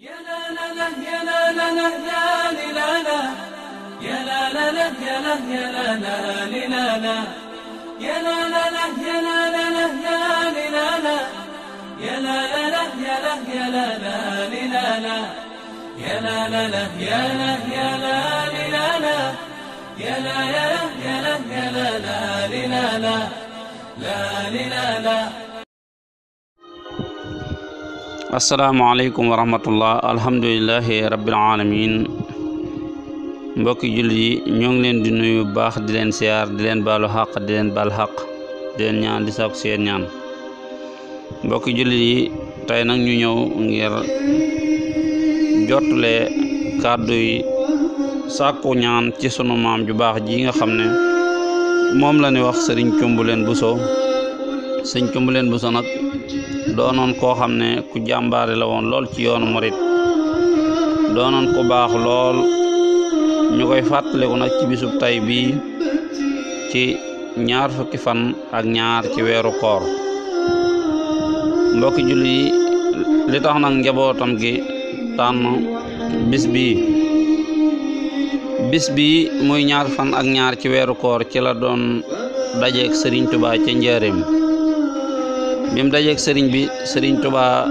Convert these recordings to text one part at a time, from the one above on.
يا لا لا لا يا لا لا لا يا لا لا يا لا لا لا يا لا يا لا لا لا يا لا لا لا يا لا لا لا يا لا لا يا لا يا لا يا لا لا لا يا لا يا لا لا يا لا يا لا يا لا يا لا لا لا. asalaamaaleykum wa rahmatullah alhamdulilahi rabbil alamin mbokki jullit yi ñoo ngi leen di nuyu bu baax di leen siyaar di leen baalu xaq di leen baal xaq di leen ñaan di sàkku seen ñaan mbokki jullit yi tey nag ñu ñëw ngir jottale kàddu yi sàkku ñaan ci sunu maam ju baax ji nga xam ne moom la ñu wax sëriñ Cumbuleen Buso sëriñ Cumbuleen Buso nag doonoon koo xam ne ku jàmbaare la woon lool ci yoonu murit doonoon ku baax lool ñu koy fàttaliku nag ci bisub tay bii ci ñaar fukki fan ak ñaar ci weeru koor mbokki julli yi li tax nag njabootam gi tànn bis bii muy ñaar fan ak ñaar ci weeru koor ci la doon dajeek sëriñ Tuubaa ca njaareem bi mu dajeek sëriñ Tuubaa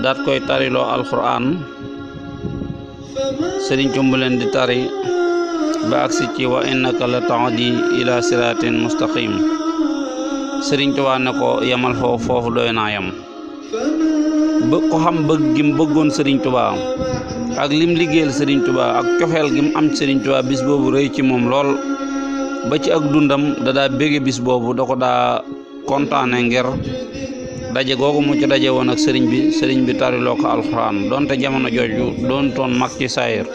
daat koy tariloo alxuraan sëriñ Cumbuleen di tari ba agsi ci wa innaka la tahdi ila siratin mustaqim sëriñ Tuubaa ne ko yemal foofu doy naa yam ko xam bëgg gim bëggoon sëriñ Tuubaa ak lim liggéeyal sëriñ Tuubaa ak cofeel gim am sëriñ Tuubaa bis boobu rëy ci moom lool ba ci ak dundam da daa bége bis boobu da ko daa kontaane ngir daje googu mu ci daje woon ak sëriñ bi tariloo ko alxuraan donte jamono jooju doon toon mag ci saayir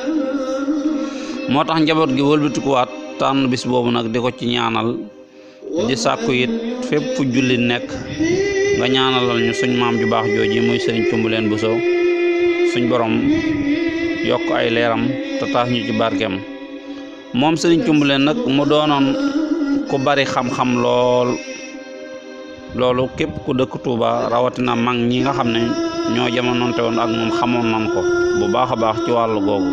moo tax njaboot gi wëlbatikuwaat tànn bis boobu nag di ko ci ñaanal di sàkku it fépp fu jullit nekk nga ñaanalal ñu suñ maam ju baax jooji muy sëriñ Cumbuleen Buso suñ borom yokk ay leeram te taas ñu ci barkeem moom sëriñ Cumbuleen nag mu doonoon ku bari xam-xam loolu képp ku dëkk Touba rawatina mag ñi nga xam ne ñoo jamonoonte woon ak moom xamoon nan ko bu baax a baax ci wàllu googu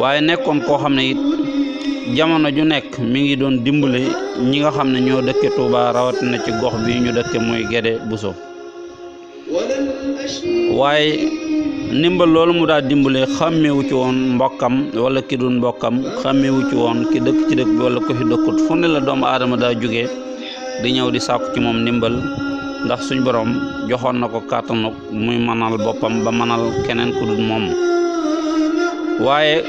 waaye nekkoon koo xam ne it jamono ju nekk mi ngi doon dimbale ñi nga xam ne ñoo dëkke Touba rawatina ci gox bi ñu dëkke muy Gédé Buso waaye ndimbal loolu mu daa dimbale xàmmewu ci woon mbokkam wala ki dul mbokkam xàmmewu ci woon ki dëkk ci dëkk bi wala ko fi dëkkut fu ne la doomu aadama daa jóge di ñëw di sàkku ci moom ndimbal ndax suñ borom joxoon na ko kàttanu muy mënal boppam ba mënal keneen ku dul moom waaye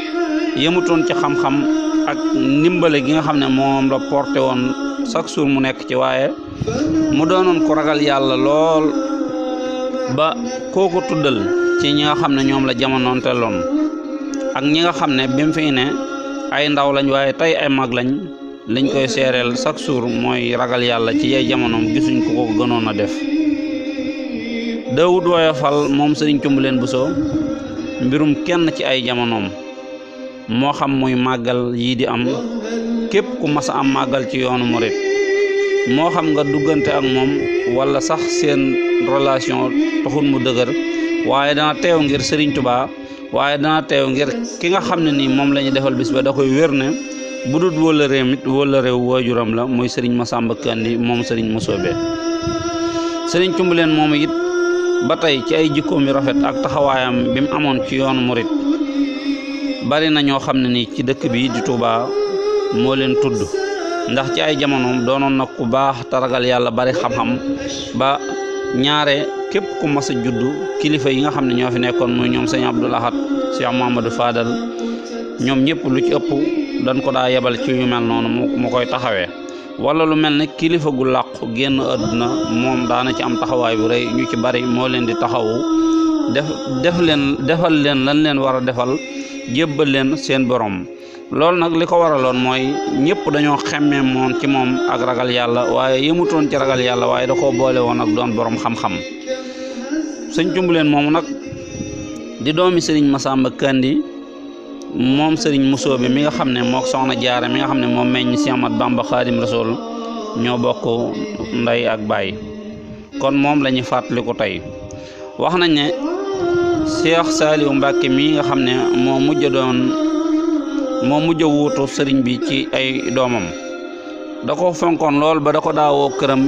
yëmutoon ci xam-xam ak ndimbale gi nga xam ne moom la porté woon chaque jour mu nekk ci waaye mu doonoon ko ragal yàlla lool ba kooku tuddal ci ñi nga xam ne ñoom la jamonoonteeloon ak ñi nga xam ne bi mu fi ne ay ndaw lañ waaye tey ay mag liñ koy seereel chaque jour mooy ragal yàlla ci yay jamonoom gisuñ ko ko gënoon a def Daawud woyofal moom sëriñ Cumbuleen Buso mbirum kenn ci ay jamonoom moo xam muy màggal yii di am képp ku mas a am màggal ci yoonu murit moo xam nga duggante ak moom wala sax seen relation taxul mu dëgër waaye dana teew ngir sëriñ Tuubaa waaye dana teew ngir ki nga xam ne nii moom la ñu defal bis ba da koy wér ne bu dul wala réew mit wala réew waajuram la muy sëriñ Masamba Kandi moom sëriñ Musoobe sëriñ Cumbuleen moomu it ba tey ci ay jikkoom yu rafet ak taxawaayam bi mu amoon ci yoonu murit bari na ñoo xam ne ni ci dëkk bi di Touba moo leen tudd ndax ci ay jamonoom doonoon na ku baax te ragal yàlla bari xam-xam ba ñaare képp ku mas a juddu kilifa yi nga xam ne ñoo fi nekkoon muy ñoom sëñ Abdul Ahad Cheikh Mouhamadou Fadal ñoom ñëpp lu ci ëpp dañ ko daa yebal ci yu mel noonu mu koy taxawee wala lu mel ne kilifa gu làqu génn àdduna moom daana ci am taxawaay bu rëy ñu ci bari moo leen di taxawu defal leen lan leen war a defal jébbal leen seen borom loolu nag li ko waraloon mooy ñëpp dañoo xemmee moon ci moom ak ragal yàlla waaye yëmutoon ci ragal yàlla waaye da koo boole woon ak doon borom xam-xam sëñ Cumbuleen moomu nag di doomi sëriñ Masamba Kandi moom sëriñ Musoobe mi nga xam ne mook soxna Jaara mi nga xam ne moom meññ si Ahmad Bamba Xaadim Rasul ñoo bokk ndey ak baay kon moom la ñuy fàttaliku tey wax nañ ne Cheikh Saliou Mbacke mi nga xam ne moo mujj a wuutu sëriñ bi ci ay doomam da ko fonkoon lool ba da ko daawoo këram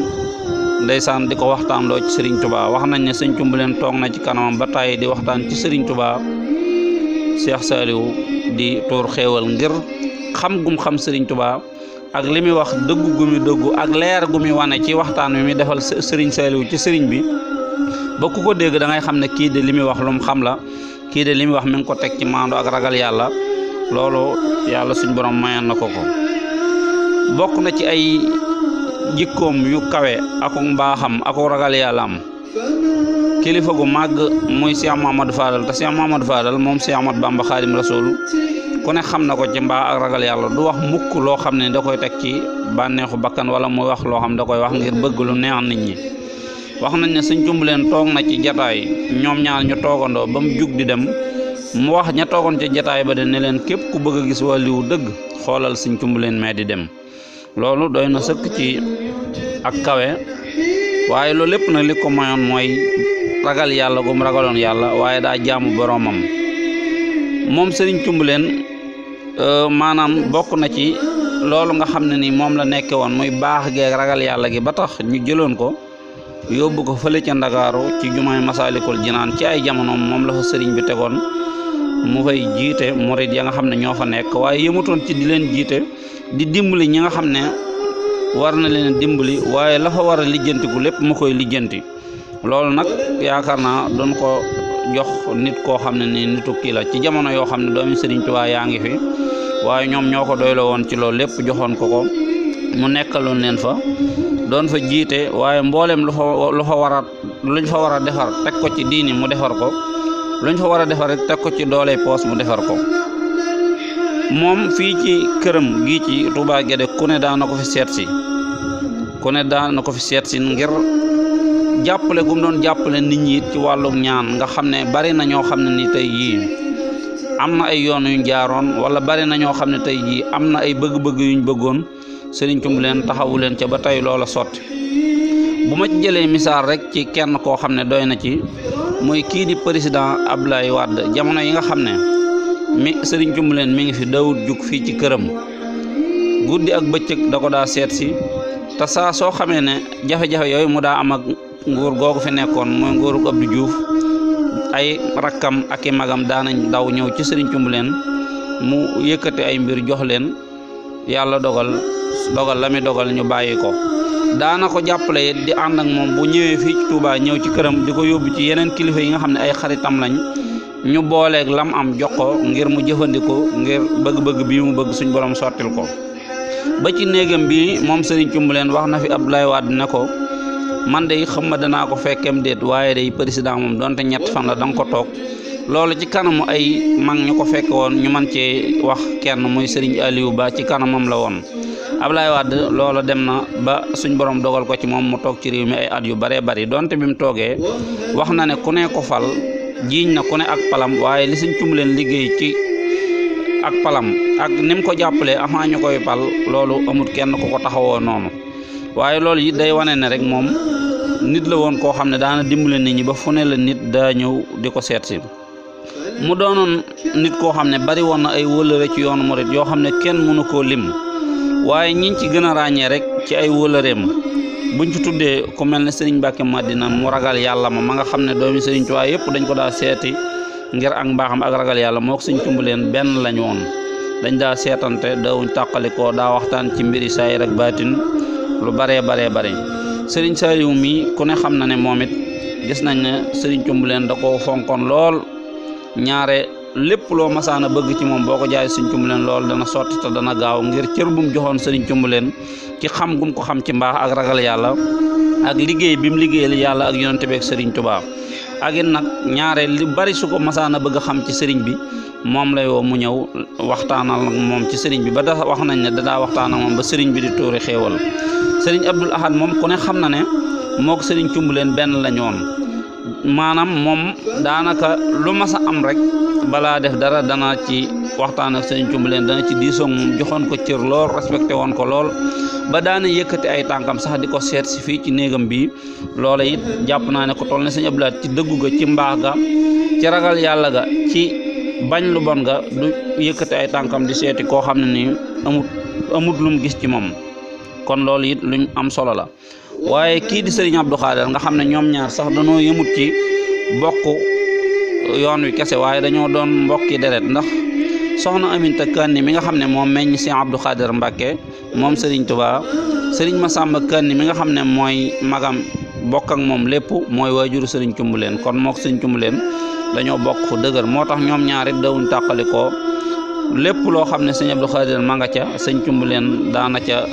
ndeysaan di ko waxtaanloo ci sëriñ Touba wax nañ ne sëñ Cumbuleen toog na ci kanamam ba tàyyi di waxtaan ci sëriñ Touba Cheikh Saliou di tuur xéewal ngir xam gum xam sëriñ Touba ak li muy wax dëggu gu muy dëggu ak leer gu muy wane ci waxtaan wi muy defal sëriñ Saliou ci sëriñ bi ba ku ko dégg da ngay xam ne kii de li muy wax lu mu xam la kii de li muy wax mi ngi ko teg ci maandu ak ragal yàlla loolu yàlla suñ borom mayoon na ko bokk na ci ay jikkoom yu kawe ak mbaaxam ak ragal yàlla am kilifa gu màgg muy Cheikh Mamadou Fadal te Cheikh Mamadou Fadal moom Cheikh Ahmad Bamba Xaadim Rasul ku ne xam na ko ci mbaax ak ragal yàlla du wax mukk loo xam ne da koy teg ci bànneexu bakkan wala muy wax loo xam da koy wax ngir bëgg lu neex nit ñi wax nañ ne sëñ Cumbuleen toog na ci jataay ñoom ñaar ñu toogandoo ba mu jug di dem mu wax ña toogoon ci jataay ba de ne leen képp ku bëgg a gis wàlliwu dëgg xoolal sëñ Cumbuleen mee di dem loolu doy na sëkk ci ak kawe waaye loolu lépp nag li ko mayoon mooy ragal yàlla gum ragaloon yàlla waaye daa jaamu boroomam moom sëriñ Cumbuleen maanaam bokk na ci loolu nga xam ne ni moom la nekke woon muy baax geeg ragal yàlla gi ba tax ñu jëloon ko yóbbu ko fële ca Ndakaaru ci jumaay Masaalikul Jinaan ci ay jamonoom moom la fa sëriñ bi tegoon mu fay jiite murid ya nga xam ne ñoo fa nekk waaye yëmutoon ci di leen jiite di dimbali ñi nga xam ne war na leen dimbali waaye la fa war a lijjantiku lépp mu koy lijjanti loolu nag yaakaar naa doon ko jox nit koo xam ne ni nitu kii la ci jamono yoo xam ne doomi Sëriñ Tuubaa yaa ngi fi waaye ñoom ñoo ko doyloo woon ci loolu lépp joxoon ko mu nekkaloon leen fa doon fa jiite waaye mboolem lu fa war a defar teg ko ci diini mu defar ko luñ fa war a defar rek teg ko ci doole poos mu defar ko moom fii ci këram gii ci Touba Guédé ku ne daan na ko fi seet si ngir jàppale gum doon jàppale nit ñi ci wàllum ñaan nga xam ne bari na ñoo xam ne ni tey jii am na ay yoon yuñ jaaroon wala bari na ñoo xam ne tey jii am na ay bëgg-bëgg yuñ bëggoon Sëriñ Cumbuleen taxawu leen ca ba tey loola sotti bu ma ci jëlee misaal rek ci kenn koo xam ne doy na ci muy kii di président Abdoulaye Wade jamono yi nga xam ne Sëriñ Cumbuleen mi ngi fi dawut jug fii ci këram guddi ak bëccëg da ko daa seet si te saa soo xamee ne jafe-jafe yooyu mu daa am ak nguur googu fi nekkoon mooy nguurug Abdou Diouf ay rakkam ak i magam daanañ daw ñëw ci Sëriñ Cumbuleen mu yëkkati ay mbir jox leen yàlla dogal la mi dogal ñu bàyyi ko daana ko jàppale it di ànd ak moom bu ñëwee fii ci Touba ñëw ci këram di ko yóbbu ci yeneen kilifa yi nga xam ne ay xaritam lañ ñu booleeg lam am jox ko ngir mu jëfandikoo ngir bëgg-bëgg bii mu bëgg suñ borom sottil ko ba ci néegam bi moom Sëriñ Cumbuleen wax na fi Abdoulaye Wade ne ko man de xam ma danaa ko fekkem déet waaye day président moom donte ñett fan la da nga ko toog loolu ci kanamu ay mag ñu ko fekk woon ñu man cee wax kenn muy Sëriñ Aliou Ba ci kanamam la woon Abdoulaye Wade loolu dem na ba suñ borom dogal ko ci moom mu toog ci réew mi ay at yu baree bari donte bi mu toogee wax na ne ku ne ko fal jiiñ na ku ne ak palam waaye li Sëriñ Cumbuleen liggéey ci ak palam ak ni mu ko jàppalee avant ñu koy pal loolu amut kenn ku ko taxawoo noonu waaye loolu it day wane ne rek moom nit la woon koo xam ne daana dimbale nit ñi ba fu ne la nit daa ñëw di ko seet si mu doonoon nit koo xam ne bari woon na ay wëllëre ci yoonu murit yoo xam ne kenn mënu koo lim waaye ñiñ ci gën a ràññee rek ci ay wëllëreem buñ ci tuddee ku mel ne Sëriñ Mbàkke Madina mu ragal yàlla ma nga xam ne doomi Sëriñ Tuubaa yëpp dañ ko daa seeti ngir ak mbaaxam ak ragal yàlla moo ko Sëriñ Cumbuleen benn lañ woon dañ daa seetante daawuñ tàqalikoo daa waxtaan ci mbiri saayir ak baatin lu bare Sëriñ Saliou mi ku ne xam na ne moom it gis nañ ne Sëriñ Cumbuleen da ko fonkoon lool ñaare lépp loo masaana bëgg ci moom boo ko jaay Sëriñ Cumbuleen lool dana sotti te dana gaaw ngir cër bu mu joxoon Sëriñ Cumbuleen ci xam gum ko xam ci mbaax ak ragal yàlla ak liggéey bi mu liggéeyal yàlla ak yonent bi ak Sëriñ Tuubaa ak it nag ñaare li bari su ko masaana bëgg a xam ci sëriñ bi moom lay woo mu ñëw waxtaanal ak moom ci sëriñ bi ba da wax nañ ne dadaa waxtaan ak moom ba sëriñ bi di tuuri xéewal Sëriñ Abdul Ahad moom ku ne xam na ne moo ko Sëriñ Cumbuleen benn lañ woon maanaam moom daanaka lu mas a am rek balaa def dara dana ci waxtaan ak sëriñ Cumbuleen dana ci diisoog moom joxoon ko cër lool respecté woon ko lool ba daana yëkkati ay tànkam sax di ko seet si fii ci néegam bi loola it jàpp naa ne ko toll ne sëñ Abdou Lahad ci dëggu ga ci mbaax ga ci ragal yàlla ga ci bañ lu bon ga du yëkkati ay tànkam di seeti koo xam ne nii amut lu mu gis ci moom kon loolu it luñ am solo la waaye kii di sëriñ Abdou Khader nga xam ne ñoom ñaar sax dañoo yëmut ci bokk yoon wi kese waaye dañoo doon mbokki deret ndax soxna Aminta Kanni mi nga xam ne moom meññ sëriñ Abdou Khader Mbacke moom sëriñ Touba sëriñ Massamba Kanni mi nga xam ne mooy magam bokk ak moom lépp mooy waajuru sëriñ Cumbuleen kon mook sëriñ Cumbuleen dañoo bokk fu dëgër moo tax ñoom ñaar it dawuñ tàqalikoo lépp loo xam ne sëriñ Abdou Khader ma nga ca sëriñ Cumbuleen daana ca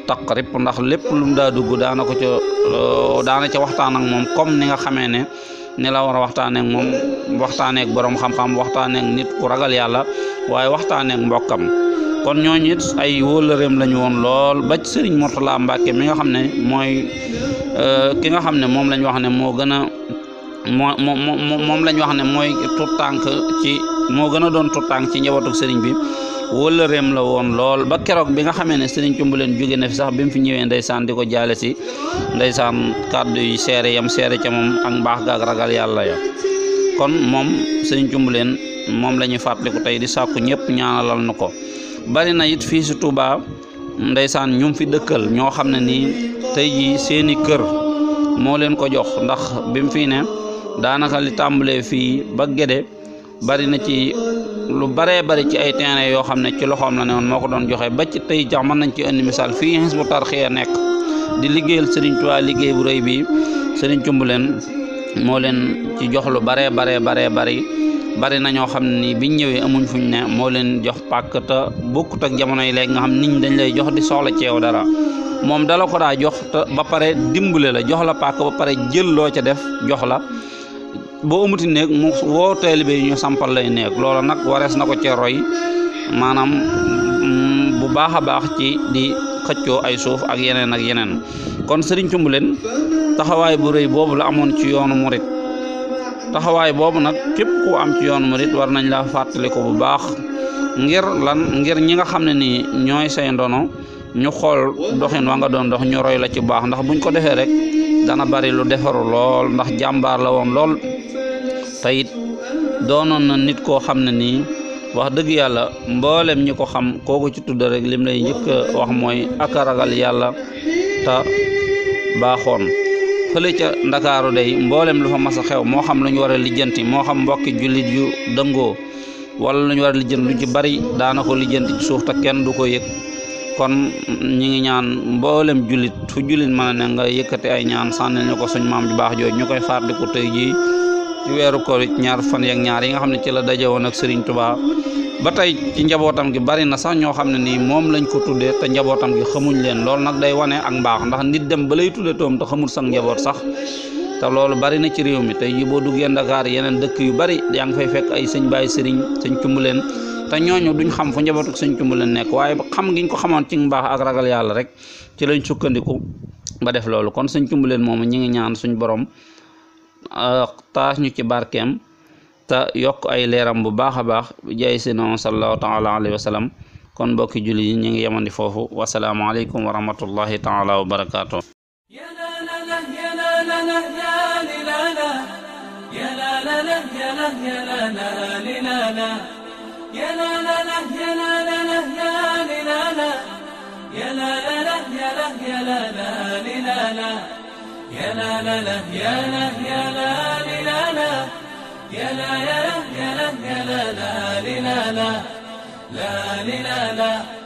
taq rip ndax lépp lu mu daa dugg daana ca waxtaan ak moom comme ni nga xamee ne ni la war a waxtaanee ak moom waxtaanee ak borom xam-xam waxtaanee ak nit ku ragal yàlla waaye waxtaanee ak mbokkam kon ñooñu it ay wóllëreem lañu woon lool ba ci sëriñ Mourtala Mbacke mi nga xam ne mooy ki nga xam ne moom lañ wax ne moo gën a moom lañ wax ne mooy tuttànk ci moo gën a doon tuttànk ci njabootu sëriñ bi wóllëreem la woon lool ba keroog bi nga xamee ne sëriñ Cumbuleen jóge na fi sax bi mu fi ñëwee ndeysaan di ko jaale si ndeysaan kàddu yi seere yam seere ca moom ak mbaax gaag ragal yàlla ya kon moom sëriñ Cumbuleen moom la ñuy fàttaliku tey di sàkku ñëpp ñaanalal na ko bari na it fii si Touba ndeysaan ñum fi dëkkal ñoo xam ne nii tey jii seeni kër moo leen ko jox ndax bi mu fii ne daanaka li tàmbalee fii ba Gédé bari na ci lu baree bari ci ay terrain yoo xam ne ci loxoom la ne woon moo ko doon joxe ba ci tey jax mën nañ ci indi misaal fii Hizbut Tarqiyyah nekk di liggéeyal Serigne Touba liggéey bu rëy bi Serigne Cumbuleen moo leen ci jox lu bari bari na ñoo xam ne nii biñ ñëwee amuñ fuñ ne moo leen jox pàkk te bokkut ak jamono yi léegi nga xam nit ñi dañ lay jox di soxla ci yow dara moom dala ko daa jox te ba pare dimbale la jox la pàkk ba pare jël loo ca def jox la boo amuti néeg mu woo taalibe yi ñu sampal lay néeg loolu nag warees na ko ci roy maanaam bu baax a baax ci di xëccoo ay suuf ak yeneen kon Serigne Cumbuleen taxawaay bu rëy boobu la amoon ci yoonu murit taxawaay boobu nag képp ku am ci yoonu murit war nañ la fàttali ko bu baax ngir ñi nga xam ne nii ñooy say ndono ñu xool doxin wa nga doon dox ñu roy la ci baax ndax buñ ko defee rek dana bari lu defaru lool ndax jàmbaar la woon lool te it doonoon na nit koo xam ne nii wax dëgg yàlla mboolem ñi ko xam kooku ci tudd rek lim lay njëkk a wax mooy ak a ragal yàlla te baaxoon fële ca Ndakaaru day mboolem lu fa mas a xew moo xam lu ñu war a lijjanti moo xam mbokki jullit yu dëngoo wala lu ñu war a lijjanti lu ci bari daana ko lijjanti ci suuf te kenn du ko yëg kon ñi ngi ñaan mboolem jullit fu jullit mën a ne nga yëkkati ay ñaan sànnil ñu ko suñ maam ju baax jooju ñu koy fàttaliku tey jii ci weeru koor ñaar fan yeeg ñaar yi nga xam ne ci la daje woon ak Serigne Touba ba tey ci njabootam gi bari na sax ñoo xam ne nii moom lañ ko tuddee te njabootam gi xamuñ leen loolu nag day wane ak mbaax ndax nit dem ba lay tuddee toom te xamul sax njaboot sax te loolu bari na ci réew mi tey jii boo duggee Dakar yeneen dëkk yu bari yaa ngi fay fekk ay sëñ Baye Serigne sëñ Cumbuleen te ñooñu duñ xam fu njabootu sëñ Cumbuleen nekk waaye xam giñ ko xamoon ci mbaax ak ragal yàlla rek ci lañ sukkandiku ba def loolu kon sëñ Cumbuleen moomu ñi ngi ñaan suñ borom taas ñu ci barkeem te yokk ay leeram bu baax a baax jaay si noonu sallallahu taala alayhi wa sallam kon mbokki julli yi ñu ngi yemandi foofu wasalaamu aleykum wa rahmatullahi taala wa barakaatu يا لا لا لا يا لا يا لا لا لا يا لا يا لا يا لا يا لا لا لا لا لا لا لا